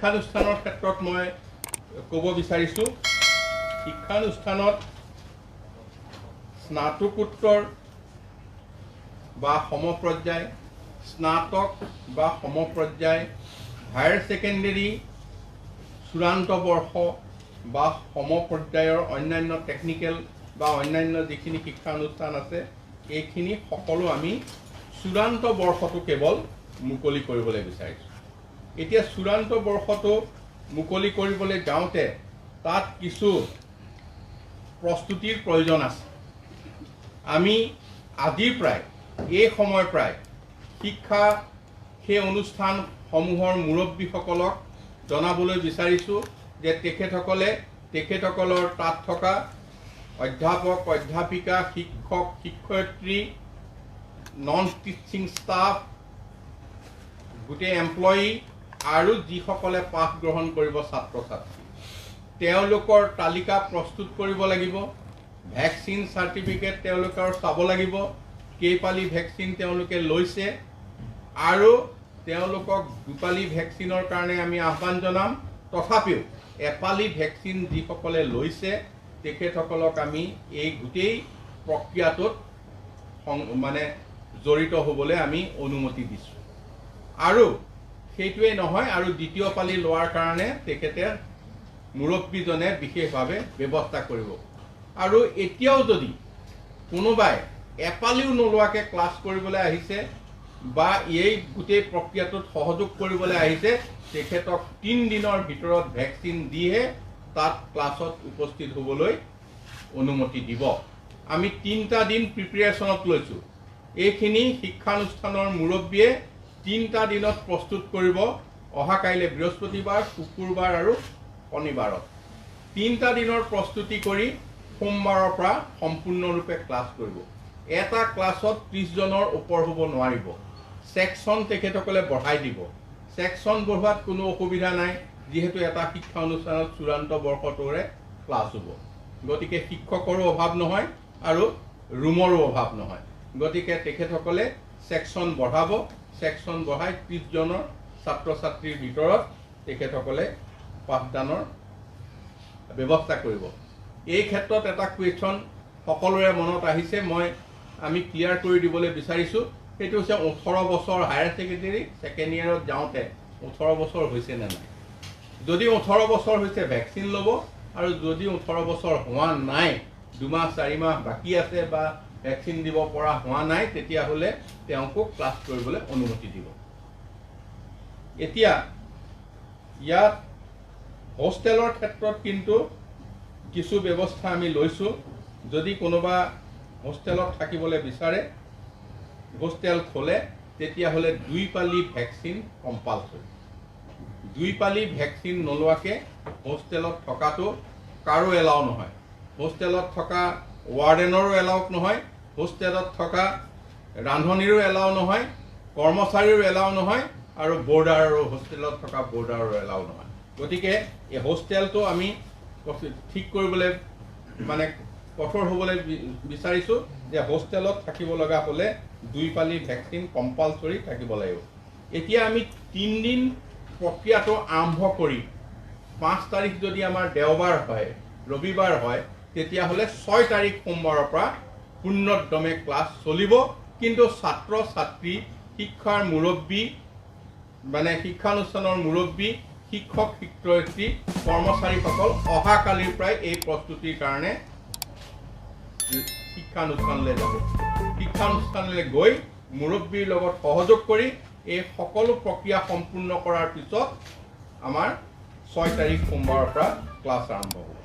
শিক্ষানুষ্ঠানৰ ক্ষেত্ৰত মই ক'ব বিচাৰিছোঁ, শিক্ষানুষ্ঠানত স্নাতকোত্তৰ বা সমপৰ্যায়, স্নাতক বা সমপৰ্যায়, হায়াৰ ছেকেণ্ডেৰী চূড়ান্ত বৰ্ষ বা সমপৰ্যায়ৰ অন্যান্য টেকনিকেল বা অন্যান্য যিখিনি শিক্ষানুষ্ঠান আছে, এইখিনি সকলো আমি চূড়ান্ত বৰ্ষটো কেৱল মুকলি কৰিবলৈ বিচাৰিছোঁ। এতিয়া চূড়ান্ত বৰ্ষটো মুকলি কৰিবলৈ যাওঁতে তাত কিছু প্ৰস্তুতিৰ প্ৰয়োজন আছে। আমি আজিৰ পৰাই, এই সময়ৰ পৰাই শিক্ষা সেই অনুষ্ঠানসমূহৰ মুৰব্বীসকলক জনাবলৈ বিচাৰিছোঁ যে তেখেতসকলে তেখেতসকলৰ তাত থকা অধ্যাপক, অধ্যাপিকা, শিক্ষক, শিক্ষয়িত্ৰী, নন টিচিং ষ্টাফ, গোটেই এমপ্লয়ী আৰু যিসকলে পাঠ গ্ৰহণ কৰিব ছাত্ৰ ছাত্ৰী, তেওঁলোকৰ তালিকা প্ৰস্তুত কৰিব লাগিব। ভেকচিন চাৰ্টিফিকেট তেওঁলোকৰ চাব লাগিব, কেইপালি ভেকচিন তেওঁলোকে লৈছে, আৰু তেওঁলোকক দুপালি ভেকচিনৰ কাৰণে আমি আহ্বান জনাম। তথাপিও এপালি ভেকচিন যিসকলে লৈছে তেখেতসকলক আমি এই গোটেই প্ৰক্ৰিয়াটোত মানে জড়িত হ'বলৈ আমি অনুমতি দিছোঁ। আৰু সেইটোৱেই নহয়, আৰু দ্বিতীয় পালি লোৱাৰ কাৰণে তেখেতে মুৰব্বীজনে বিশেষভাৱে ব্যৱস্থা কৰিব। আৰু এতিয়াও যদি কোনোবাই এপালিও নোলোৱাকৈ ক্লাছ কৰিবলৈ আহিছে বা এই গোটেই প্ৰক্ৰিয়াটোত সহযোগ কৰিবলৈ আহিছে, তেখেতক 3 দিনৰ ভিতৰত ভেকচিন দিহে তাত ক্লাছত উপস্থিত হ'বলৈ অনুমতি দিব। আমি 3টা দিন প্ৰিপেৰেশ্যনত লৈছোঁ। এইখিনি শিক্ষানুষ্ঠানৰ মুৰব্বীয়ে 3টা দিনত প্ৰস্তুত কৰিব। অহা কাইলৈ বৃহস্পতিবাৰ, শুকুৰবাৰ আৰু শনিবাৰত 3টা দিনৰ প্ৰস্তুতি কৰি সোমবাৰৰ পৰা সম্পূৰ্ণৰূপে ক্লাছ কৰিব। এটা ক্লাছত 30 জনৰ ওপৰ হ'ব নোৱাৰিব। ছেকশ্যন তেখেতসকলে বঢ়াই দিব। ছেকশ্যন বঢ়োৱাত কোনো অসুবিধা নাই, যিহেতু এটা শিক্ষা অনুষ্ঠানত চূড়ান্ত বৰ্ষটোৰে ক্লাছ হ'ব। গতিকে শিক্ষকৰো অভাৱ নহয় আৰু ৰুমৰো অভাৱ নহয়। গতিকে তেখেতসকলে ছেকশ্যন বঢ়াব। ছেকশ্যন বঢ়াই 30 জনৰ ছাত্ৰ ছাত্ৰীৰ ভিতৰত তেখেতসকলে পাঠদানৰ ব্যৱস্থা কৰিব। এই ক্ষেত্ৰত এটা কুৱেশ্যন সকলোৰে মনত আহিছে, আমি ক্লিয়াৰ কৰি দিবলৈ বিচাৰিছোঁ। সেইটো হৈছে 18 বছৰ, হায়াৰ ছেকেণ্ডেৰী ছেকেণ্ড ইয়েৰত যাওঁতে 18 বছৰ হৈছে নে নাই। যদি 18 বছৰ হৈছে, ভেকচিন ল'ব, আৰু যদি 18 বছৰ হোৱা নাই, 2 মাহ 4 মাহ বাকী আছে বা ভেকচিন দিব পৰা হোৱা নাই, তেতিয়াহ'লে তেওঁকো ক্লাছ কৰিবলৈ অনুমতি দিব। এতিয়া ইয়াত হোষ্টেলৰ ক্ষেত্ৰত কিন্তু কিছু ব্যৱস্থা আমি লৈছোঁ। যদি কোনোবা হোষ্টেলত থাকিবলৈ বিচাৰে, হোষ্টেল খোলে, তেতিয়াহ'লে দুই পালি ভেকচিন কম্পালচৰি। দুই পালি ভেকচিন নোলোৱাকৈ হোষ্টেলত থকাটো কাৰো এলাও নহয়। হোষ্টেলত থকা ৱাৰ্ডেনৰো এলাউ নহয়, হোষ্টেলত থকা ৰান্ধনীৰো এলাও নহয়, কৰ্মচাৰীৰো এলাও নহয় আৰু বৰ্ডাৰৰো, হোষ্টেলত থকা বৰ্ডাৰৰো এলাও নহয়। গতিকে এই হোষ্টেলটো আমি ঠিক কৰিবলৈ, মানে কঠোৰ হ'বলৈ বিচাৰিছোঁ যে হোষ্টেলত থাকিব লগা হ'লে দুই পালি ভেকচিন কম্পালচৰি থাকিব লাগিব। এতিয়া আমি 3 দিন প্ৰক্ৰিয়াটো আৰম্ভ কৰি 5 তাৰিখ যদি আমাৰ দেওবাৰ হয়, ৰবিবাৰ হয়, তেতিয়াহ'লে 6 তাৰিখ সোমবাৰৰ পৰা পূৰ্ণোদ্যমে ক্লাছ চলিব। কিন্তু ছাত্ৰ ছাত্ৰী, শিক্ষাৰ মুৰব্বী, মানে শিক্ষানুষ্ঠানৰ মুৰব্বী, শিক্ষক শিক্ষয়িত্ৰী, কৰ্মচাৰীসকল অহাকালিৰ পৰাই এই প্ৰস্তুতিৰ কাৰণে শিক্ষানুষ্ঠানলৈ যাব। শিক্ষানুষ্ঠানলৈ গৈ মুৰব্বীৰ লগত সহযোগ কৰি এই সকলো প্ৰক্ৰিয়া সম্পূৰ্ণ কৰাৰ পিছত আমাৰ 6 তাৰিখ সোমবাৰৰ পৰা ক্লাছ আৰম্ভ হ'ব।